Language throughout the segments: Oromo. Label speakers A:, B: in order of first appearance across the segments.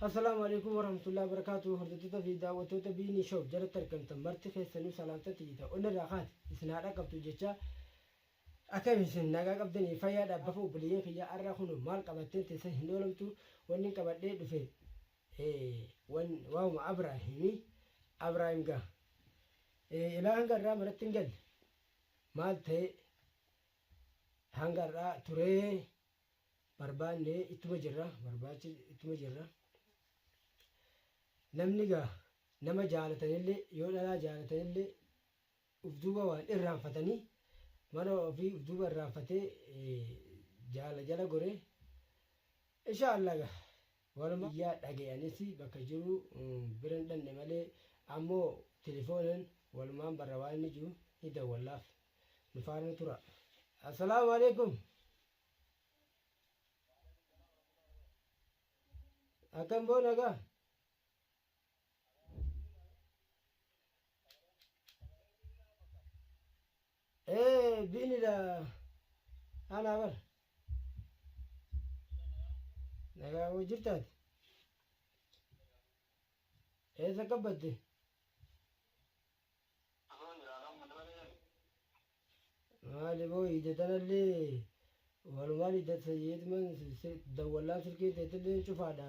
A: Assalaamu Aleeykum Warahmatullahi Wabarakaatuh Hordoftoota fi daawwattoota Biinii Show jalatti argamtan marti keessanuu salaamta tiyya onnee irraa kaate isin haa dhaqqabtu jechaa akkam isin nagaa qabdanii fayyaadha bafa obboleeyyan kiyya arra kunu maal qabatteen teessan hin oolamtu wanni qabadhee dhufe wan waa'uma Abraahimi Abraahim gaa ilaa hanga irraa manatti hin galle maal ta'e hanga irraa turee barbaanne ittuma jirra barbaacha ittuma jirra namni gaa nama jaalatanillee yoo dhalaa jaalatanillee uf duuba waan irraanfatanii mana ofii uf duuba irraanfatee jaala jala goree insha Allah gaa waluma iyyaa dhagayanis bakka jiru bira hin dhanne malee ammoo telefoonan walumaan barra waan inni jiru ni dawwallaaf nu faana tura. Assalaamu alaikum. Akkam boo nagaa? Ee biinidha. Anaa bar. Nagaa hoo jirtaati? Eessa akka badde? Maali boo ija tanallee walumaan ija sayyeetuman dawwallaan silkiin teetillee cufaadha.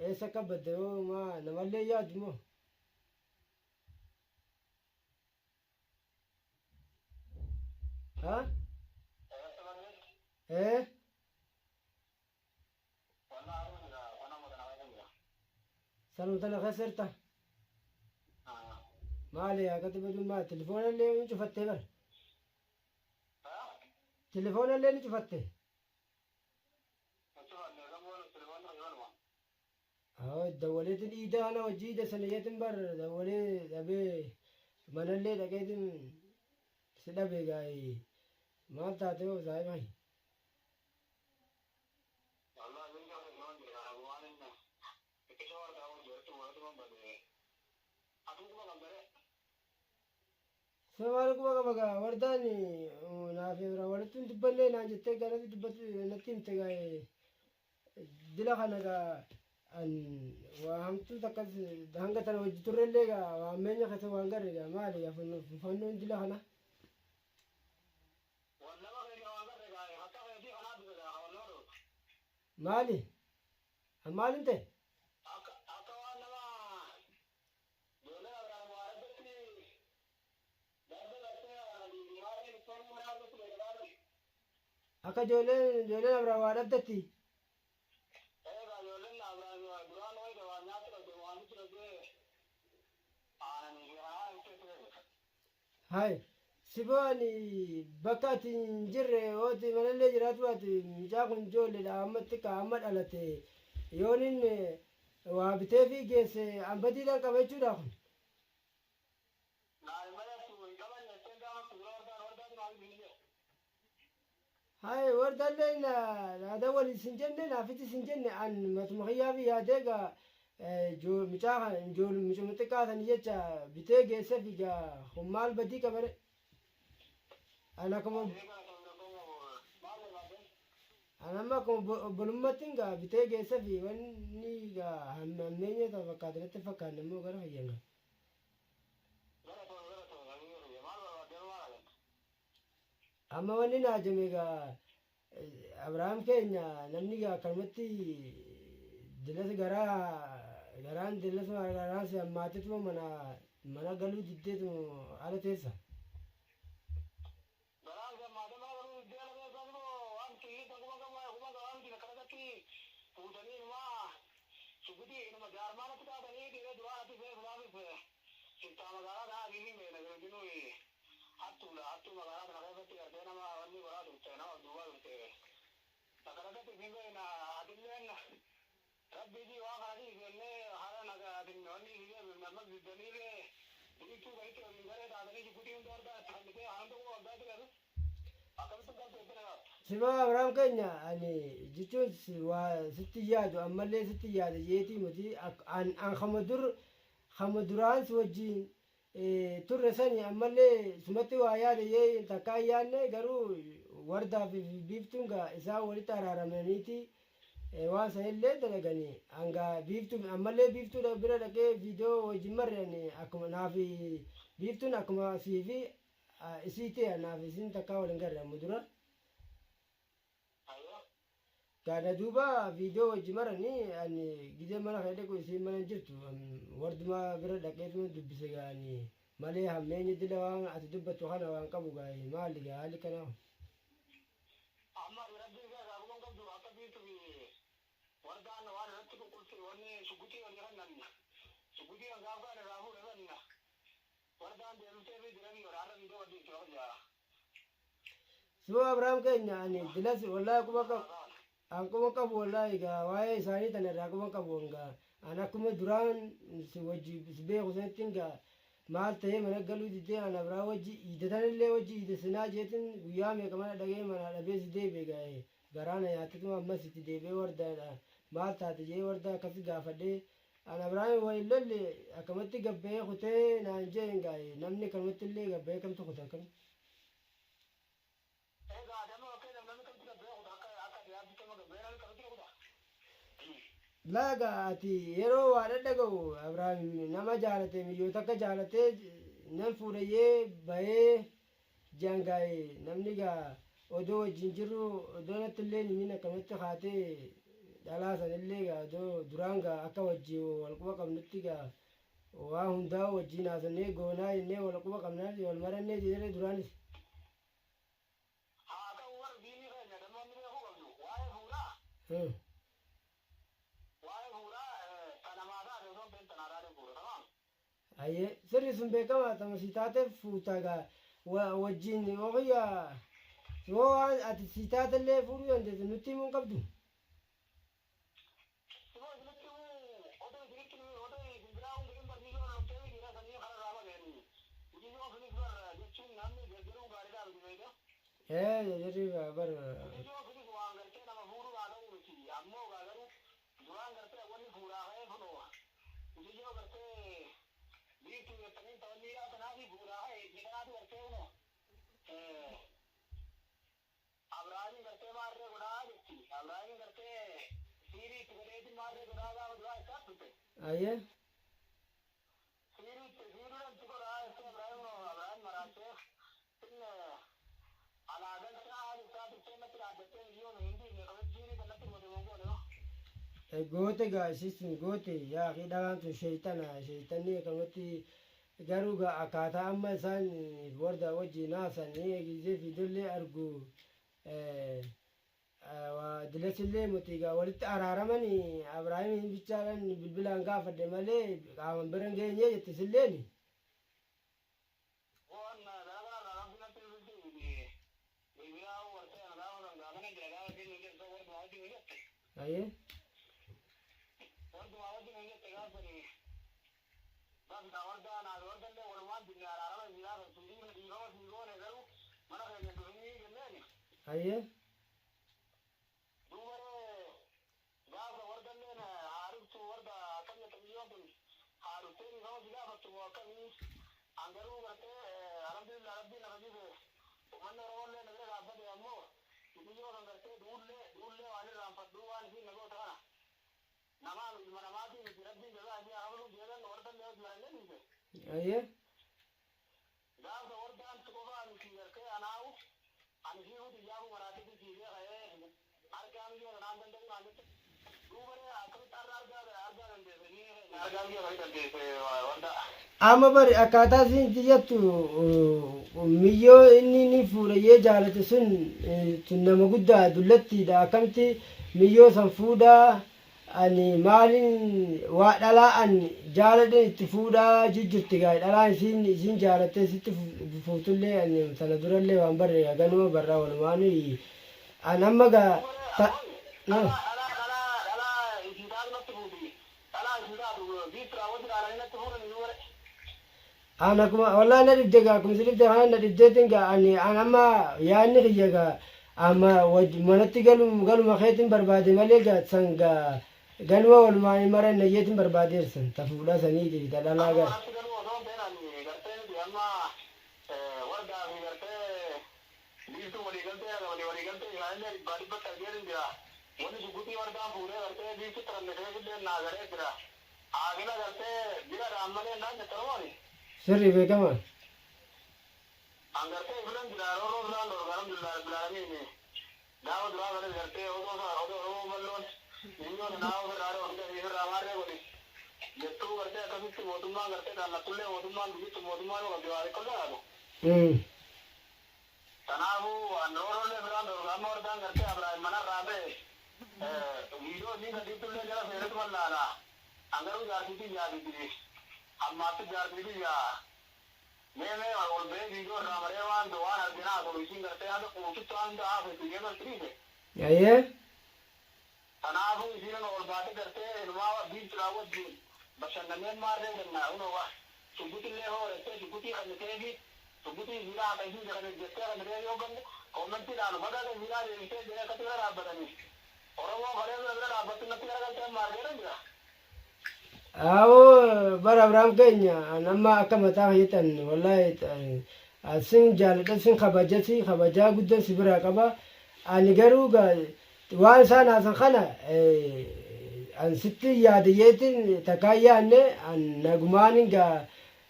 A: Eessa akka badde hoo maa namallee yaaddu moo? Ha? Ee? Sanuma tana keessa jirta? Maali akkatti baduun maali? Telefoona illee ni cufattee bara. Telefoona illee ni cufatte. Dawwaleetiin iida kana hojii iida sana yeetiin bar dawwalee dhabee manallee dhaqeetiin si dhabe gaa'ee maal taatee hoo saahiba? Maal quba qaba gaa wardaan naaf irraa walitti hin dubbannee naan jettee ganatti dubbatu natti himte gaa dila kana gaa an waa hamtuu takkas hanga tana hojii turrellee gaa waa ammeenya keessa waan garre gaa maali gaa fannoon dila kana. Maali? An maalin ta'e?
B: Akka waan nama ijoolleen Abrahaam waa argatti darbe gartee maaliin ittoon mana argatti beekamaa.
A: Akka ijoolleen Abrahaam waa dhabdetti.
B: Egaa ijoolleen Abrahaam duraan wayita waan nyaatti dhabde waan itti dhabde aananii fi kanaan itti ture.
A: Hai, siboo ani bakka ati hin jirre hooti manallee jiraatu ati mucaa kun ijoolleedha amma xiqqaa amma dhalate yoonin waa bitee fi geesse ambatiidhaan qaba jechuudha kun.
B: Naan malattu hin qabanne jettee gaafattu dura wardaan wardaatu maaliif hin jedhu.
A: Hai wardallee na na dawwali sin jenne naafitis hin jenne an matuma kiyyaa fi yaadee gaa mucaa kana ijoollu mucuma xiqqaa sani jecha bitee geesse fi gaa kun maal badii qabare an akkuma an amma akkuma obbolummattiin gaa bitee geesse fi wanni gaa hammeenya ta'u fakkaate natti fakkaanne immoo gara fayyan gaa. Amma wanni naa jame gaa Abrahaam keenya namni gaa akkanumatti dilas garaa garaan dilas garaan si hammaatetuma mana mana galuu diddeetu ala teessa.
B: Garaan si hammaatee mana galuu diddee ala teessa immoo waan xiyyiin tan kuma gama kuma gabaa miti akkanatti fuutanii inumaa shugutii inuma jaarmaanatti taatanii dhiiree duraan ati feefuudhaafis shiftaa magaalaa kanaa asiif hin beekna hundinuu hattuudha hattuu magaalaa tana keessatti gartee nama wanni godhaa turte nama duubaa turte takka takkatti isin beekna atilleen rabbii ji waan kana dhiisi jennee hara naga atin wanni isin deebifne ammas diddaniirree biiftuu gaditti waliin garee taatanii jibbutii hunda argaa itti fannitee waan hunda quba qabdaa jira akkamitti galtee itti nagaatu.
A: Sima Abrahaam keenya ani jechuun waa sitti yaadu ammallee sitti yaada jeetii miti an kama dur kama duraan si wajjin turre sani ammallee sumatti waa yaada jee takkaa hin yaadne garuu wardaa fi biiftuun gaa isaan walitti araaramaniiti Waan sanillee dalaganii hanga Biiftuu ammallee Biiftuu bira dhaqee viidiyoo wajjin marreani akkuma naaf Biiftuun akkuma sii fi isii ta'e naaf isin takkaa wal hin garre amma dura. Kana duuba viidiyoo wajji maranii ani gizee mana kee dhaqu isiin mana hin jirtu warduma bira dhaqeetuma dubbise gaa ani malee hammeenya dila waan ati dubbattu kana waan qabu gaa maali gaa haalli kanaa kun.
B: Amma ati rabbii isaa irraa quba hin qabdu akka biiftu fi wardaan waan irratti qulqulfi wanni shugguxii walii kennan shugguxii kan gaaf kaan irraa fuudhe san wardaan deebiftee fi dirabii godha har'a viidiyoo gadhiifte bakka
A: Siboo Abrahaam keenya ani dilas wallahi quba qabu an quba qabu wallahi gaa waa'ee isaanii tana irraa quba qabu gaa an akkuma duraan si wajji si beeku sanittiin gaa maal ta'ee mana galuu diddee an Abrahaam wajji iidatanillee wajji iidessinaa jeetin guyyaa meeqa mana dhagee mana dhabee si deebi'e gaa garaa na nyaatetuma ammas itti deebi'ee wardaadha maal taate jee wardaa akkasi gaafadhee an Abrahaam wal hin lolle akkamatti gabba'ee kutee naan jeen gaa namni akkamatti illee gabba'ee kamtu kuta akkam.
B: Egaa ati amma fakkeenyaaf namni kamtu gabba'ee kuta akka akka ati yaaddutti amma gabba'ee namni kamitti kuta?
A: Laa gaa ati yeroo waa dhadhaga'u Abrahaam nama jaalate miyyoo takka jaalatee nan fuudhayyee bahee je'an gaa namni gaa odoo wajjin jirru odoo natti illee hin himin akkamatti kaatee dhalaa sanillee gaa odoo duraan gaa akka wajji wal quba qabnutti gaa waa hundaa wajjin haasofnee goonaa jennee wal quba qabnaa wal marannee jedhee duraanis.
B: Haa ta'u bar diinii keenya dammoonni beekuu qabnu waa'ee fuudhaa waa'ee fuudhaa ta namaa taate osoo hin ta'in ta naa taateen fuudha tamaam.
A: Hayyee sirri sun beekamaa tama si taateef fuuta gaa wajjin yoo kiyya yoo waan ati si taatellee fuudhuu dandeessu nutti himuu hin qabdu.
B: Siboo isinitti himuu odoo isinitti hin himin odoo isin biraa hin gahin bar miyyoon loltee dhiira sanii kara irraa bageeni miciyyoon sunis bar jechuun namni jarjaruun gaariidhaa miti beeyta.
A: Ee jarri bar.
B: Miciyyoon sunis waan gartee nama fuudhuu haa ta'uu miti ammoo gaa garuu duraan gartee wanni fuudhaa ka'ee kunoo miciyyoo gartee biiftuu jettaniin tawanniidhaa tanaafi fuudhaa ka'e isii kanaatu gartee kunoo Abrahaamiin gartee maarree godhaa jetti. Abrahaamiin gartee siirii itti godheetiin maarree godhaa gaafa duraa isaa turte.
A: Ayyee.
B: Siirii itti siiriidhaan itti godhaa jettee Abrahaamiin Abrahaam maraachee inni alaa galchaa jechaa turtee natti dhaabbattee biyyoon hin dhiifne qabatti siirii kan natti goote moo goone noo.
A: Goote gaa isii sun goote yaa akii dhalaan tun sheeyxana sheeyxanni akkamatti garuu gaa akkaataa amma isaan warda wajjiin haasan gizee fiidollee argu dilasillee muti gaa walitti araaramani Abrahaamiin bichaadhaan bilbilaan gaafadhe malee qaaman bira hin geenye jette silleeni.
B: Waan gara garaa irraa rabbi natti bilbilti bilbilaa wartee ana gaafa san gaafana jira gaafa isheen hin jette wardumaa wajjin hin jette.
A: Ayyee.
B: Wardumaa wajjin hin jette gaafa sani bas wardaa naa wardallee walumaan dinne araarama isii gaafa sii dhiifne dhiifama sii goone garuu mana keenya dhufinii jenneeni.
A: Ayyee.
B: Duuba ree gaafa wardalleen haariftu warda akkam jette biyyoon tun haaruftee dhiifama si gaafattu moo akkamii an garuu gartee alhamdulillah rabbiin na fayyise ummanni Oromollee na bira dhaabbate ammoo biyyoo kan gartee duullee duullee waan irraanfadhuu waan isiin na goote kana namaa ilma namaatii miti rabbiin jazaa isii haa kafaluu jeedan wardallee hojii marannee dhiise.
A: Ayyee.
B: Gaafa wardaan si qofaa miti gartee anaawu ani fiiguu xiyyaafuu maraatitti fiigee ka'ee argaa miyyoo kanaan danda'u naan jette duuba ree akkamitti har'a argaa argaa dandeesse ni argaa miyyoo kamii dandeesse wardaa.
A: Amma bari akkaataa isiin itti jettu miyyoo inni ni fuudhayyee jaalate sun tun nama guddaa dullattiidha akkamitti miyyoo san fuudhaa ani maalin waa dhalaa an jaaladhen itti fuudhaa jijjirti gaa dhalaan isiin isiin jaalattee sitti fuutullee ani sana durallee waan barre gaa ganuma barraa walumaanu an amma gaa ta
B: Dhalaa dhalaa dhalaa dhalaa isii taatu natti fuuti dhalaa isii taatu biiftuudhaan wajji dhaalanii natti fuudhan iyyuu bare.
A: An akkuma wallahi na dhibde gaa akkuma si dhibde kana na dhibdeetiin gaa ani an amma yaadni kiyya gaa amma manatti galu galuma keetiin barbaade malee gaa san gaa ganuma walumaan hin maranna jeetiin barbaadeersan ta fuudha saniitiif ta dhalaa
B: Amma
A: gaa.
B: manatti galuu osoo hin ta'in ani gartee miti amma wardaa fi gartee biiftuu walii galtee walii walii galtee isaanillee dhibbaa dhibbatti argeetiin jira. Wanni shugguxii wardaan fuudhee gartee biiftutti rannifeefillee naa galee jira. Haakila gartee bira dhaan malee naan jette Oromooni.
A: Sirrii beekama.
B: An gartee filan jira roorroo filaan dhorka alhamdulillah rabbil aalamiin. Gaafa duraa sanis gartee osoo osoo Oromoo bal'oon miyyoo tanaa ofirraa dhoorgite ofirraa maarree godhi jettuu gartee akkasitti mootummaan gartee qaallattullee mootummaan biyyittu mootummaan qabdi waa xiqqoo taatu. Kanaafuu an roorroollee firaan dhorka amma wardaan gartee Abraahim manarraa ba'e viidiyoo isiin gadiittullee jala seenetu laala. An garuu jaartii tiyyaatiti ammaatti jaartii tiyyaa mee mee ol ba'ee viidiyoo irraa maree waan waan arginaa tolu isiin gartee haga quututti waan hunda haasoftu yeemal tiriise.
A: Ayyee.
B: Kanaafuu isiin ol baate gartee inumaa biiftuudhaan wajjin bashannaneen maarree jenna unoo shugguxillee hoorettee shugguxii kanniteefi shugguxii isiidhaa haqa isii jedhame jettee kanniteefi hogganne koomentiidhaan baga isiidhaa deebistee jedhee akkatti bira dhaabbatanii Oromoo kalee bira bira dhaabbattu natti garagaltee amma argeera jira.
A: Awoo bara Abrahaam keenya an amma akka mataa keetan wallahi sin jaaladha, sin kabajasi, kabajaa guddaa si biraa qaba. Ani garuu waan isaan haasan kana an sitti yaadiyyeetiin takkaa yaanne an nagumaanin gaa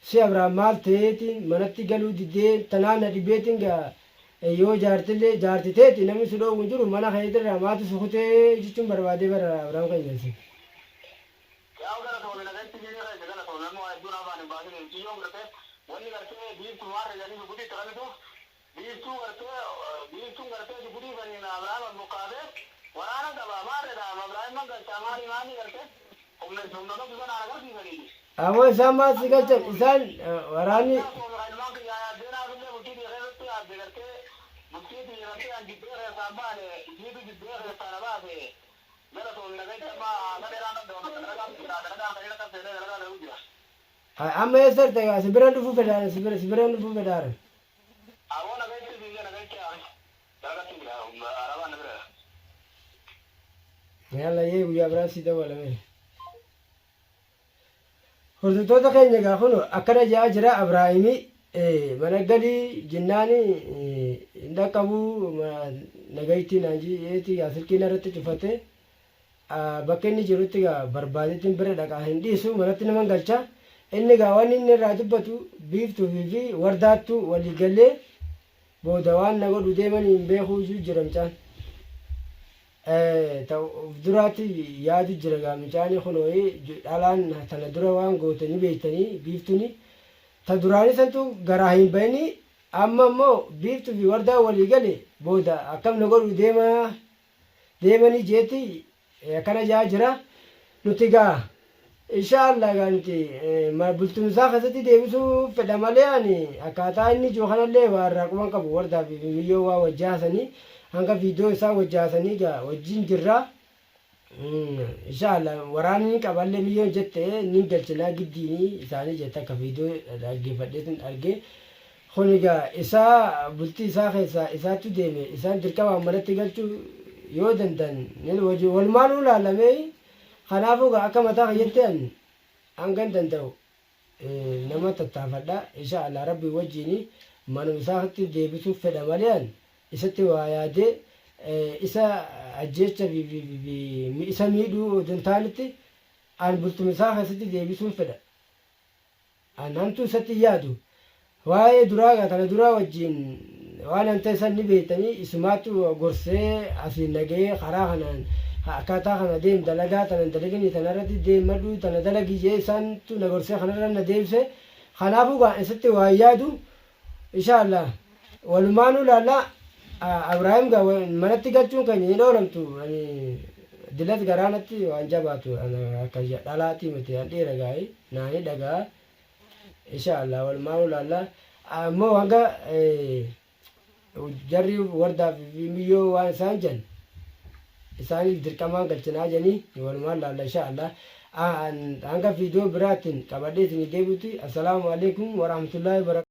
A: si Abrahaam maal ta'eetiin manatti galuu didee tanaan na dhibeetiin gaa yoo jaartillee jaarti teeti namni si dhoowwu hin jiru mana keetirraa maatu si kutee jechuun barbaadee bara Abrahaam keenya sin.
B: Yaa galatoome nagatti biyya keessa galatoome amma waa hedduun afaan hin baasin mucayyoon gartee wanni gartee biiftuu maarra jedhanii shugguxii itti kennituuf biiftuu gartee biiftuun gartee shugguxii saniin Abrahaam ol bokkaasee waraana qaba maarreedha Abrahaam man galchaa maali maali gartee humna humna qabdu sanaan agarsiisaniiti.
A: Ammoo isaan maal si galchan isaan waraanni.
B: Ilmaan kiyyaa yaaddee naafillee bultii tiyya keessatti yaadde gartee bultii tiyya gartee an jibbee keessaan baane isiitu jibbee keessaa na baase galatoome nagatti amma haasa dheeraan qabda dalagaan jira dalagaan kan irra seenee dalagaa dalaguu jira.
A: Amma eessa jirta egaa si biraan dhufuu fedhaara si biraan dhufuu fedhaara.
B: Aboo nagatti biyya nagatti dalagatti jira arabaan na bira.
A: Yalla yee guyyaa biraan si dawwalame. Hordoftoota keenya egaa kun akkana jedhaa jira Abrahaamii mana galii jennaan hin dhaqqabu nagayitti naan jeeti gaa silkiin irratti cufate bakka inni jirutti gaa barbaadetti bira dhaqaa hin dhiisu manatti nama galcha. Inni gaa waan inni irraa dubbatu biiftuu fi wardaattu walii galee booda waan na godhu deeman hin beekuu jira mucaan. Of duraatti yaadu jira gaa mucaani kunoo dhalaan tana dura waan goote ni beektanii biiftuni ta duraanii santu garaa hin bayini amma immoo biiftuu fi wardaa walii gale booda akkam na godhu deema deemanii jeetti akkana jaa jira. Nuti gaa insha Allah gaa nuti bultumsaa keessatti deebisuu fedha malee ani akkaataa inni jiru kanallee waa irraa quban qabu. Wardaa fi miyyoo waa wajjaasanii hanga viidiyoo isaa wajjaasanii gaa wajjin jirra. Insha Allah waraanni qaballee miyyoon jette ni galchinaa giddiini isaanii jette akka viidiyoo dhaggeeffadheetin arge. Kun egaa isaa bultii isaa keessaa isaatu deeme isaan dirqamaan manatti galchuu yoo danda'an walumaanuu laalamee. Kanaafuu egaa akka mataa kiyyatti an hangan danda'u nama tattaafadha. Insha Allah rabbii wajjiin manuma isaatti deebisuuf fedha malee an isatti waa yaadee isa ajjeecha fi isa miidhuu odoo hin taanetti an bultuma isaa keessatti deebisuun fedha. An hamtuu isatti hin yaadu. Waa'ee duraa egaa tana duraa wajjiin waan an ta'e san ni beektanii isumaatu gorsee asiin nagahee karaa kanaan akkaataa kana deem dalagaa tana hin dalaginii tana irratti deemadhu tana dalagii jee isaantu na gorsee kanarra na deebise. Kanaafuu egaa isatti waa hin yaadu. Insha Allah walumaanuu laalla. Abrahaam gaa manatti galchuun keenya hin oolamtu. Ani dilas garaanatti waan jabaatu akka dhalaatii miti an dhiira gaa'ii naani dhagaa. Insha Allah walumaanuu laalla. Ammoo hanga jarri wardaa fi miyyoo waan isaan jan isaaniif dirqamaan galchinaa janii walumaan laalla insha Allah. Hanga viidiyoo biraatiin qabadhee isinii deebi'utti assalaamu alaikum warahmatullaahi wabarakatuh.